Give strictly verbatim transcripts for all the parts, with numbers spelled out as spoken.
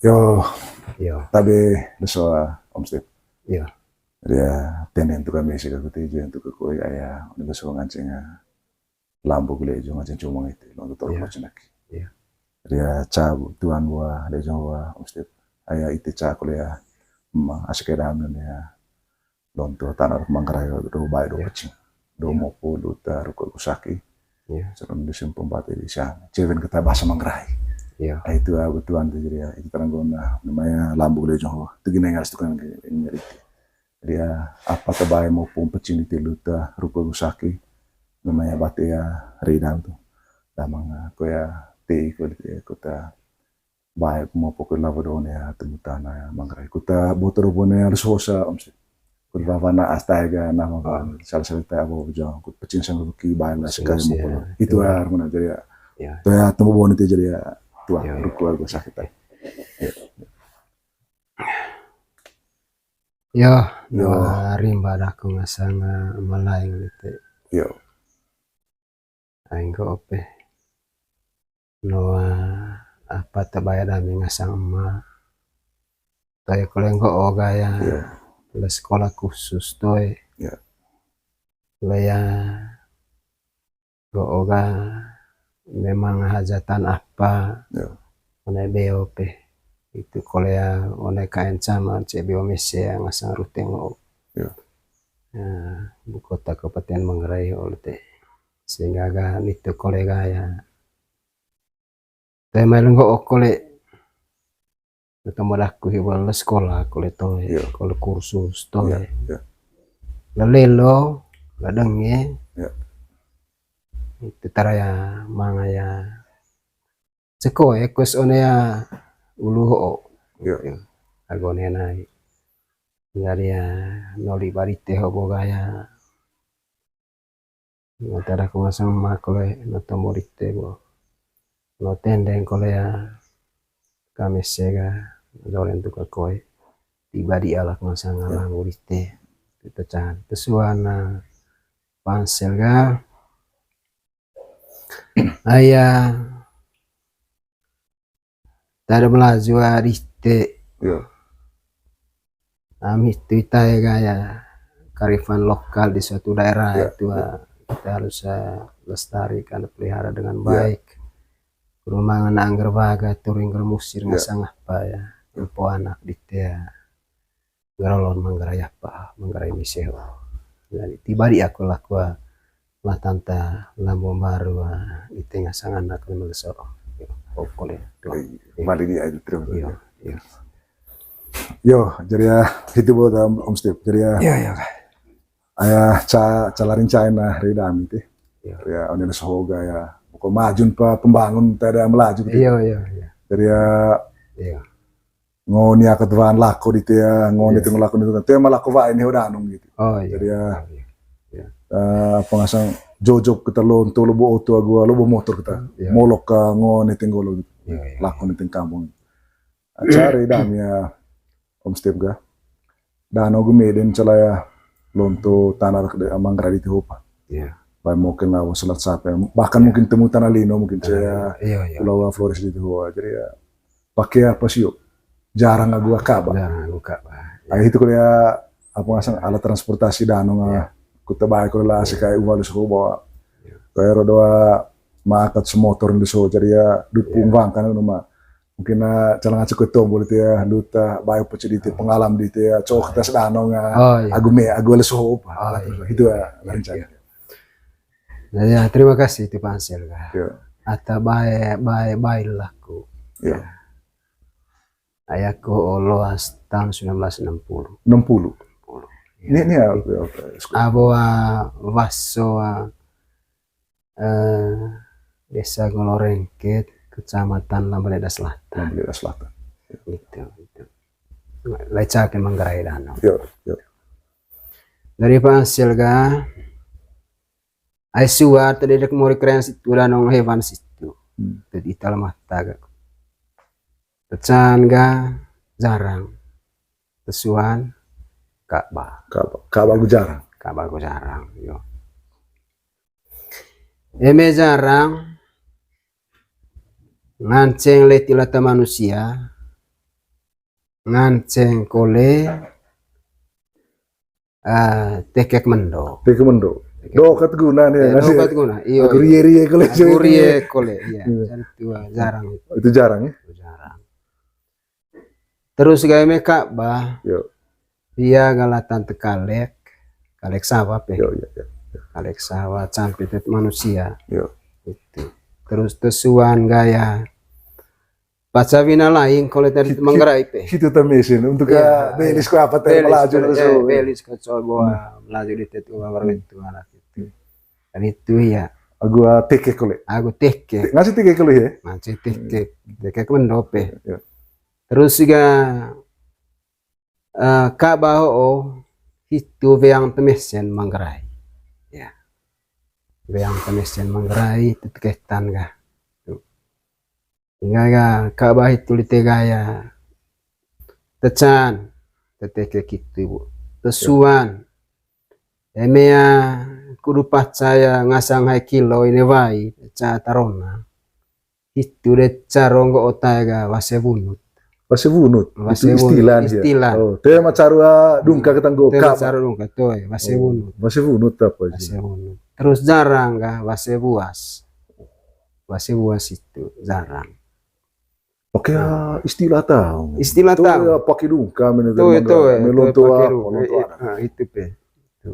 Yo, yo, tabe leso, Om Steve. Yo. Ria tenden tu kami sika kuti jo tu kekoi aya, ini leso nganceng, lambu kule jo nganceng cuma itu, lo tu toro. Yo. Macam lagi. Yo. Ria ca tuan wa, le jo wa, Om Steve. Aya ite ca kule ya, ma, asik ya dam ya. Lonto tana Manggarai do bae do pecing. Do mopo do ta ruko kusaki. Saron di simpung bate di siang. Cewen keta bahasa Manggarai. Ai itu, ah, betuan tu jadi ya, itu tarang guna. Namanya lambu le jong. Tu gina yang harus tukang ngeri. Jadi ya, apa ta bae mopo pecing di tilu ta ruko kusaki. Namanya bate ya ridang tu. Damang, ah, ko ya te ko di kota bae kuma pokok lavo do ne ya temu tana ya Manggarai. Kuta boto do bone ya leso sa, Om Steve. Kut vavana asta ega nama salah satu ta abo bujang kut pecing sang ruki bae lah sekali mau pulang. Itu ya mana jadi ya. Tu ya temu bone tu jadi ya tuan ruku argo sakit. Yo, no rimba daku ngasang, eh, malaing lite. Yo. Ai nggo ope. No, ah, apa ta bae dami ngasang ema. Toe kole nggo o gaya. Le sekolah khusus toe. Le ya nggo o ga memang hajatan apa. One beo pe. Itu kole ya one kaen sama cek beo mese ya ngasang rute nggo o. Ya, ibu kota Kabupaten Manggarai o lite. Sehingga ga nitu kole gaya. Toe mai lenggo o kole. Nata madaku hi wala sekolah kole toe, kole kursus toe. La lelo, la denge. Itu tara ya manga ya. Ceko ya kus one ya ulu ho. Ago ne nai. Jadi ya noli barite ho bo gaya. Nata daku ngasang ema kole, no tombo dite bo. No tendeng kole ya. Kami sega, dolen tu ka koe. Tiba di alak ngasang ngalang urite. Itu can. Tesuana pansel ga. Aya. Tada melaju adite. Ami tu ita ya gaya kearifan lokal di suatu daerah itu, ah, kita harus, eh, lestarikan, pelihara dengan baik. Rumah anak angger baga, turing angger musir, ngasang apa ya. Empo anak dite ya. Ngerolon Manggarai apa, Manggarai mese ho. Jadi tiba di aku laku, ah, latanta lambo mbaru, ah, di tengah sanganak ni meleso. Pokoknya. Balik di aja terus. Yo, jadi ya, itu buat Om Steve. Jadi ya, aya ca, calarin cain lah, ridam itu. Ya, onen sehoga ya. Pokok majun pa pembangun tada melaju gitu. Iya, iya, iya. Jadi ya, ngo ni akat van lako di tea, ngo ni tengok lako di tea, ma lako va ini udah anung gitu. Jadi ya, eh, apa ngasang jojok kita lonto lobo oto agu lobo motor kita. Molok ka ngo ni tenggolo gitu. Lako ni teng kampung. Acara idam ya Om Steve ga. Dano gumi den calaya lonto tanah de Manggarai di Tihopa. Bahkan mungkin lawa selat sape, bahkan mungkin temu tanah lino mungkin saya pulau Flores di Tihopa. Jadi ya pakai apa sih yuk? Jarang agu akaba. Jarang agu akaba. Ayo itu kuliah apa ngasang alat transportasi dano nga kuta baik kalau lah sekai uvalu suku bawa. Kayak roda makat semotor di so jadi ya dupung bangkan rumah. Mungkin na calang acuk ke tombol itu ya, luta baik pecah di itu pengalaman di itu ya, cowok kita sedano nga agu me agu leso apa itu ya rencana. Nah, ya, terima kasih itu Pansel ga. Ata bae bae bae laku. Ayahku oloas tahun sembilan belas enam puluh. Enam puluh. Ini ini apa? Abo, ah, Waso, ah, eh, Desa Golorengket, Kecamatan Lambaleda Selatan. Lambaleda Selatan. Itu, itu. Lecake Manggarai dano. Yo, yo. Dari Pansel ga, ai suar tadi dek mori keren situ dano hewan situ. Jadi ita lemah taga. Tecan ga jarang. Tesuan kaba. Kaba, kaba gu jarang. Kaba gu jarang, yo. Eme jarang nganceng leti lata manusia, Nganceng kole, ah, tekek mendo. Tekek mendo. Do kat guna nih. Iya, do kat guna. Iyo. Aku rie-rie kole. Aku rie kole. Iya. Itu jarang. Itu jarang ya. Itu jarang. Terus ga eme Ka'bah. Iya, ga latan te kalek, kalek sawa pe. Kalek sawa sampe te manusia. Itu. Terus te suan gaya paca wina laing kole tadi manggarai pe. Itu te mesin untuk belis ko apa te melaju terus. Belis ko coba melaju di tetu baru itu anak itu. Dan itu ya. Agu teke kole. Agu teke. Ngasih teke kole ya. Ngasih teke. Teke kemendo pe. Terus juga eh, Ka'bah ho'o hitu weang te mesen manggarai. Ya. Weang te mesen manggarai tu teketan ga. Hingga ga Ka'bah hitu lite gaya tecan teteke kitu bu. Tesuan. Emea kudu paca ya ngasang hai kilo ine wai ca tarona. Hitu de caro nggo otae ga wase wunut. Wase wunut. Wase wunut. Istilah. Istilah. Oh, te ma caro dungka ketanggo ka. Caro dungka toe wase wunut. Wase wunut apa sih? Wase wunut. Terus jarang ga wase buas. Wase buas itu jarang. Oke, istilah tahu. Istilah tahu. Toe pakai dungka mene. Toe toe. Melonto apa? Itu pe.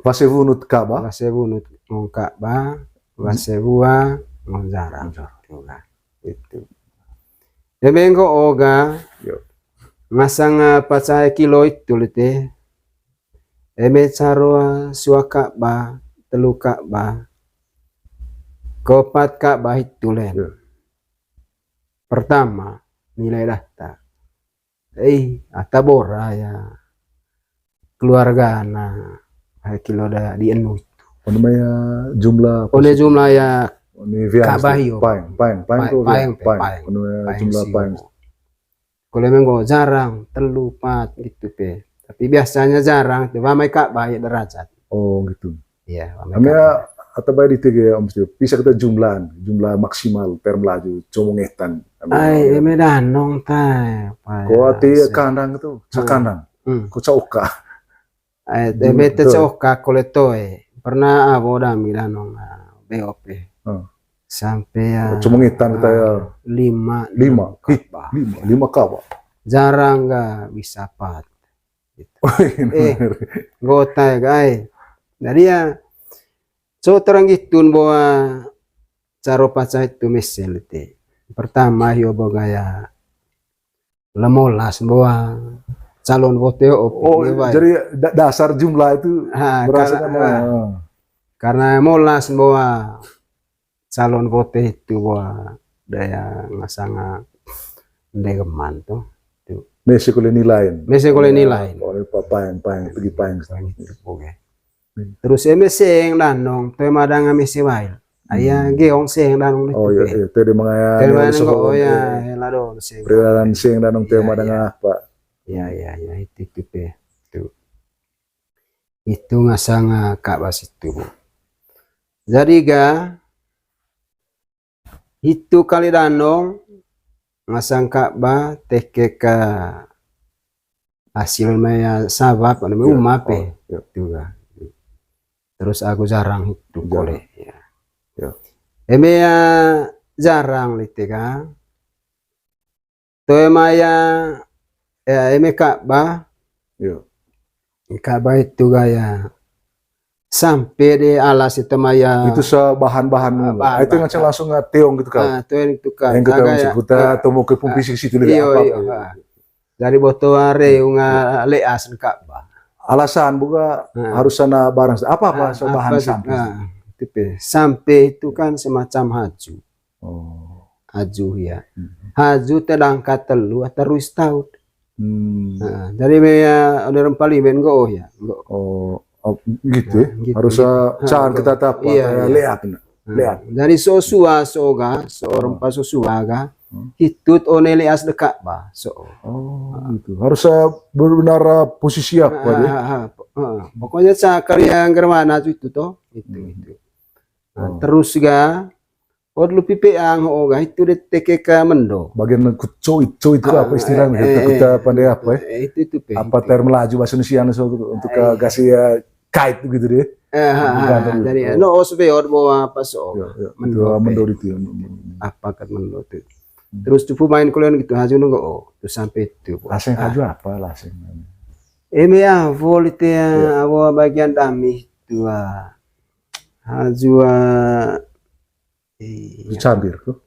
Wase wunut Ka'bah. Wase wunut ngon Ka'bah, wase wua ngon jarang. Itu. Eme nggo oga ngasang paca kilo itu lite. Eme caro sua Ka'bah, telu Ka'bah, keopat Ka'bah itu len. Pertama, nilai data. Eh, ata bora ya keluarga na hai kilo da di enu itu. One mai ya jumlah. One jumlah ya Ka'bah iyo. Paeng, paeng, paeng, paeng, paeng. One mai ya jumlah paeng. Kalau emang kok jarang, telu, empat gitu pe. Tapi biasanya jarang, coba mai Ka'bah ya derajat. Oh gitu. Iya. Amia ata bae di tege om sio. Bisa kita jumlahan, jumlah maksimal per melaju comongetan. Ai, eme danong tae. Ko ati kandang itu, cakandang. Ko caoka. Ai, eme te caoka kole toe. Pernah abo dami danong B O P. Sampe ya. Comongetan kita ya. Lima. Lima. Lima. Lima kawa. Jarang ga bisa pat. Gitu. Eh, nggo tae ga ai. Jadi ya, so terang gitun boa caro paca itu mesel te. Pertama yo bo gaya lemolas boa calon vote o. Oh, jadi dasar jumlah itu berasa karena, karena molas boa calon vote itu boa daya ngasanga ndegeman tu. Mese kole nilain. Mese kole nilain. Kole papaeng paeng pergi paeng. Terus eme seng danong toe madanga mese wail. Aya geong seng danong. Oh iya, iya, tadi mangaya. Tadi mangaya oh ya, hela dong seng. Perjalanan seng danong toe madanga apa? Iya, iya, iya, itu itu pe. Itu. Itu ngasanga Ka'bah situ. Jadi ga hitu kali danong ngasang Ka'bah teke ka hasil maya sabab anu mai uma pe. Itu ga. Terus aku jarang hitu kole. Eme ya jarang lite ga. Toe maya eme Ka'bah. Ka'bah itu gaya sampe de alas itu maya. Itu sa bahan-bahan. Itu ngance langsung teong gitu kan. Teong itu kan. Yang kita musik puta atau mau ke pumpi sisi itu lebih apa. Dari boto areu nga leas Ka'bah. Alasan buka harus sana barang apa apa bahan sampe. Sampe itu kan semacam haju. Oh. Haju ya. Hmm. Haju tedangka telu atau ruis taut. Hmm. Nah, jadi me ya ada rempalimen go oh ya. Go. Oh, oh, gitu ya. Nah, gitu, harus gitu. Caan gitu. Kita tapa iya, iya. Leak. Nah, leak. Jadi so sua so ga so rempa so sua ga hitut one leas de Ka'bah so. Oh, gitu. Harus benar-benar posisi apa ya? Ha, ha, ha. Pokoknya cakar yang germana itu toh. Itu hmm. Itu. Nah, oh. Terus ga Ot lupi peang ho ga, itu de teke ka mendo. Bagian kuco itu, itu apa istilahnya? Kita, kita pandai apa ya? Itu, itu pe. Apa term Melayu bahasa Indonesia so untuk ke gasi ya kait gitu deh. Jadi no os be ot bo apa so. Mendo itu ya. Apa kat mendo itu. Terus tupu main kuliah gitu haju nunggu oh tu sampai itu. Laseng haju apa laseng? Eme ya, volite ya, awo bagian dami tu ah. Haju ah. Cambir ko.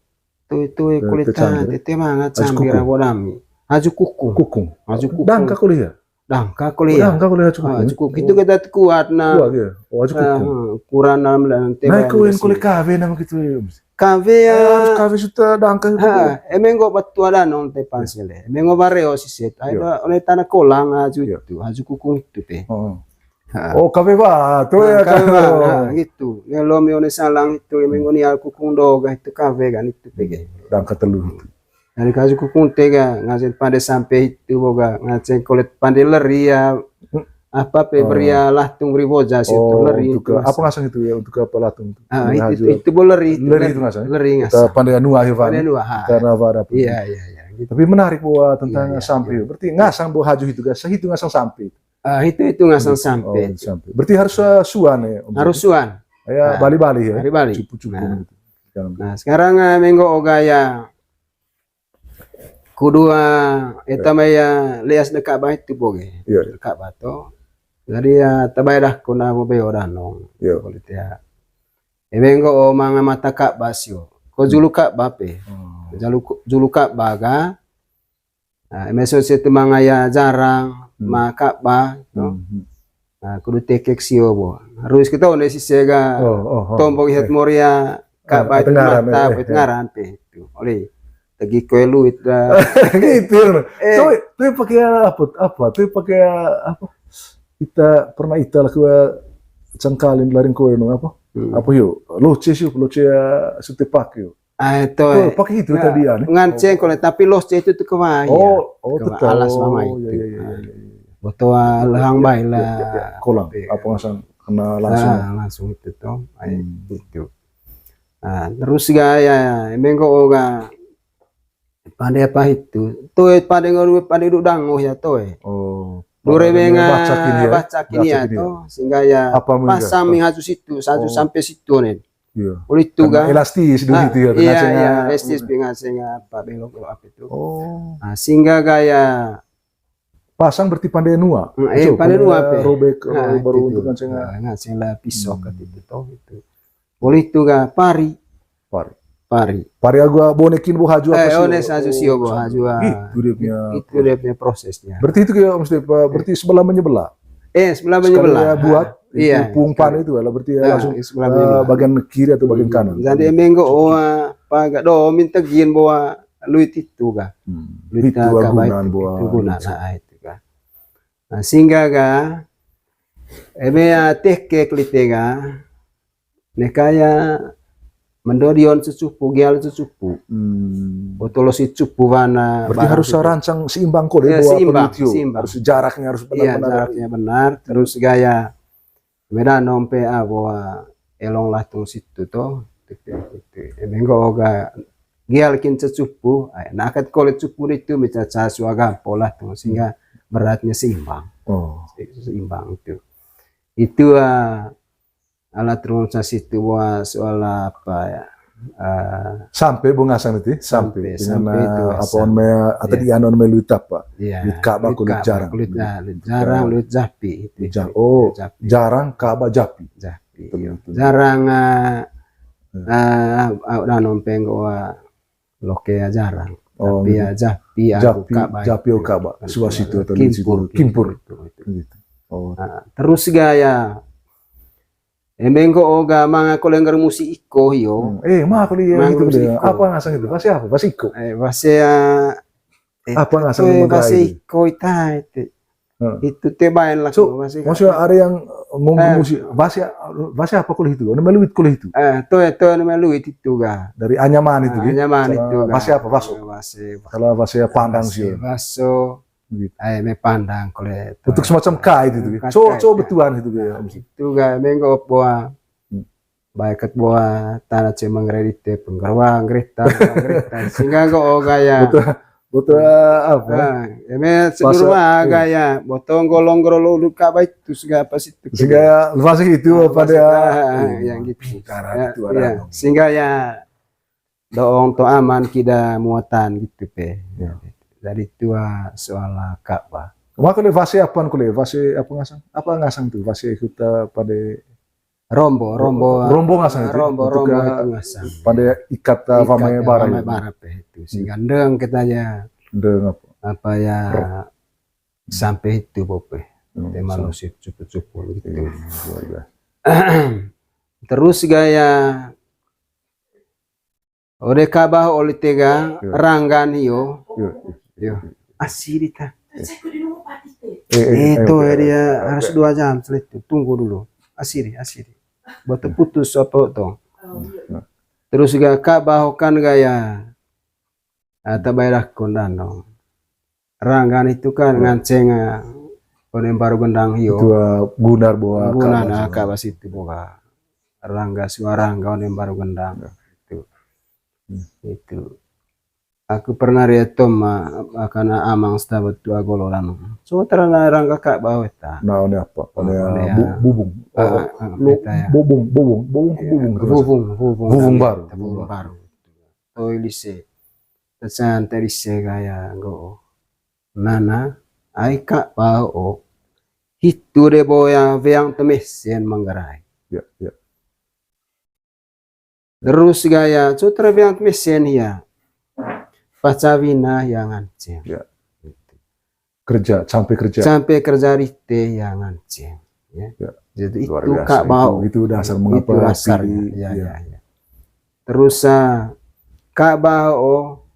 Tu, tu kulit tete manga cambir awo dami. Haju kukung. Kukung. Haju kukung. Dangka kuliah. Dangka kuliah. Dangka kuliah haju kukung. Haju kukung. Itu kita kuat na. Kuat ya. Oh, haju kukung. Kurang dalam dalam teba. Nah, kau yang kuliah kawe nama gitu ya. Kawe ya. Kawe suta dangka. Eme nggo batu ada non tepan sile. Eme nggo bareo siset. Ayo one tanah kolang haju itu. Haju kukung itu pe. Oh, kawe ba, tu ya kawe ba, gitu. Nelo mi one salang itu, eme nggo ni aku kukung do ga itu kawe kan itu pe ge. Dangka telu itu. Dari kasu kukung tega ngasen pande sampe itu boga ngasen kolet pande leri ya. Apa pe beria lahtung beri boja situ leri itu. Apa ngasang itu ya untuk apa lahtung itu? Itu bo leri itu. Leri itu ngasang. Leri ngasang. Pande anu akhir pande anu. Karena apa ada. Iya iya iya. Tapi menarik bahwa tentang sampe. Berarti ngasang bo haju itu ga, sehitu ngasang sampe. Ah, itu itu ngasang sampe. Berarti harus suan ya. Harus suan. Ya bali-bali ya. Bali-bali. Cupu-cupu gitu. Nah sekarang menggo oga ya. Kudu ah, eta mai ya leas deka ba itu boge. Deka ba to. Jadi ya tabai dah kuna bo beo danong. Kulit ya. Eme nggo o manga mata Ka'bah sio. Ko julu Ka'bah pe. Julu Ka'bah ga. Nah, eme sio sio tu manga ya jarang ma Ka'bah to. Nah, kudu tekek sio bo. Harus kita one sise ga tombok ihat moria Ka'bah itu mata pe ngaran pe itu. Oleh tegi kue luit dah. Gitu. Tuh, tuh pakai apa? Apa? Tuh pakai apa? Kita pernah ita lah kue cengkalin laring kue no apa? Apa yuk? Loce sih, loce sute pakai yuk. Ah, itu. Pakai itu tadi ya. Nganceng kole tapi loce itu tuh kewai. Oh, oh, betul. Alas mama itu. Boto lehang bae lah. Kolang. Apa ngasang kena langsung. Langsung itu tuh. Itu. Nah, terus gaya menggo oga pande apa itu. Toe pande ngoru pande dudang oh ya toe. Oh. Dure menga baca kini ya to sehingga ya pasang mi haju situ, haju sampai situ nen. Iya. Oleh itu ga elastis dulu itu ya. Iya, iya, elastis pengasenga apa belok apa itu. Oh. Nah, sehingga gaya pasang berarti pande nua. Eh, pande nua pe. Robek baru untuk ngaseng. Ngaseng lah pisok itu toh itu. Oleh itu ga pari. Pari. Pari. Pari agu bonekin bo haju apa sih? Ones haju sio bo haju. Itu dia punya. Itu dia punya prosesnya. Berarti itu kayak mesti berarti sebelah menyebelah. Eh, sebelah menyebelah. Buat itu pung pan itu lah berarti langsung bagian kiri atau bagian kanan. Jadi menggo oa paga do minta gin bawa luit itu ga. Luit itu agunan bawa itu ga. Nah, sehingga ga eme ya teh ke klite ga. Nekaya mendodion cucupu, gial cucupu. Botolosi cupu wana. Berarti harus rancang seimbang kok deh, seimbang, seimbang. Harus jaraknya harus benar-benar. Iya, jaraknya benar. Terus gaya beda nompe abo elong latung situ to. Menggo oga gial kin cucupu. Nakat kole cupu itu mica casu agampo latung sehingga beratnya seimbang. Seimbang itu. Itu alat ruang sasi itu buat soal apa ya? Sampe bo ngasang itu, sampe. Sampe itu apa on me atau di anon me luit apa? Luit kaba luit jarang. Luit jarang, luit japi itu. Oh, jarang kaba japi. Japi. Jarang ah ah ah udah nompeng gua loke ya jarang. Tapi ya japi aku kaba. Japi kaba. Suas itu atau kimpur. Kimpur. Terus gaya Eme nggo oga manga kole ngger musi iko hio. Eh, ma kole ya itu deh. Apa ngasang itu? Basi apa? Basi iko. Eh, basi ya. Apa ngasang itu? Basi iko ita itu. Itu te baen lah. So, maksudnya ada yang mau musi basi basi apa kole itu? Ada meluit kole itu. Eh, to to ada meluit itu ga. Dari anyaman itu. Anyaman itu ga. Basi apa? Baso. Kalau basi pandang sih. Baso. Ai me pandang kole. Untuk semacam kai itu. So so betuan itu ya. Itu ga menggo poa. bae kat boa tana ce manggredi te penggerwa ngreta ngreta singga nggo o gaya. Boto, boto apa? Ah, eme sedur mah gaya boto golong grolo luka baik tu singga apa situ. Singga lepas itu apa dia? Yang gitu. Singga ya doong to aman kida muatan gitu pe. Dari tua soal Ka'bah. Maka le fase apa kule, fase apa ngasang? Apa ngasang tu fase ikut pada rombo, rombo, rombo ngasang itu. Rombo, rombo itu ngasang. Pada ikat pamai bara. Pamai bara pe itu. Sehingga ndeng kita ya. Ndeng apa? Apa ya sampai itu bope. Tema lo sip cupu-cupu gitu. Terus gaya ode Ka'bah oli tega ranggan hio. Yo. Asiri ta. Eh, itu dia harus dua jam setelah itu. Tunggu dulu. Asiri, asiri. Buat putus apa tuh? Terus juga Ka'bah kan gaya. Ata bayar akun dan dong. Ranggan itu kan nganceng one baru gendang hio. Itu gunar boa. Gunar Ka'bah situ boa. Rangga suara rangga one baru gendang itu. Itu aku pernah lihat tom karena amang setabat tua goloran so terana rangga Ka'bah weta. Nah, one apa? One bubung. Bubung, bubung, bubung, bubung, bubung, bubung baru. Bubung baru. Toi lise. Tesan te lise gaya nggo. Nana ai Ka'bah o. Hitu de boya weang temesen manggarai. Ya, ya. Terus gaya, sutra biang mesen hia. Pacawina hia nganceng. Ya. Kerja, sampai kerja. Sampai kerja rite hia nganceng. Ya. Jadi itu Ka'bah o. Itu dasar mengapa itu dasarnya. Ya, ya, ya. Terus Ka'bah o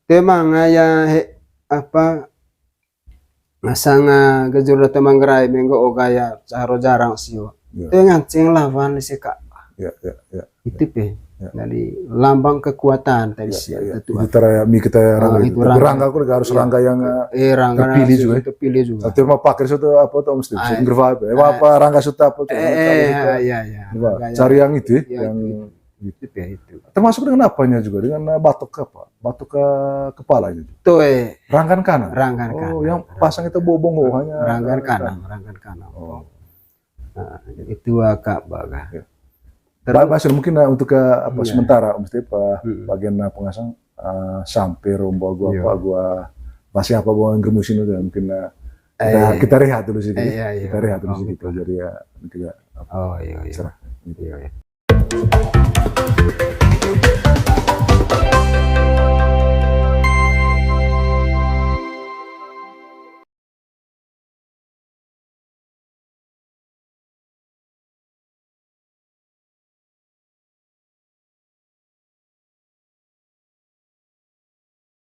temang ya apa Nasanga gejur data manggarai menggo o gaya caro jarang sio. Te nganceng lawan lise Ka'bah. Ya, ya, ya. Itu pe. Jadi lambang kekuatan tadi sio. Itu tara mi kita rangga itu. Rangga aku harus rangga yang terpilih juga. Terpilih juga. Tapi mau pakai suatu apa tuh mesti gerva apa? Apa rangga suatu apa tuh? Eh, ya, ya. Cari yang itu yang Gitu ya itu. Termasuk dengan apanya juga, dengan batok apa? Batok ke kepalanya juga. Tuh eh. Ranggan kanan. Ranggan kanan. Oh, yang pasang itu bobong oh, hanya ranggan kanan, ranggan kanan. Oh. Nah, itu Ka'bah. Ya. Terus mungkin untuk ke apa sementara mesti apa bagian pengasang sampai rombo gua apa gua masih apa gua ngeremusin udah mungkin kita, kita rehat dulu sih. Kita rehat dulu sih gitu. Jadi ya kita. Oh iya iya. Serah. Iya iya.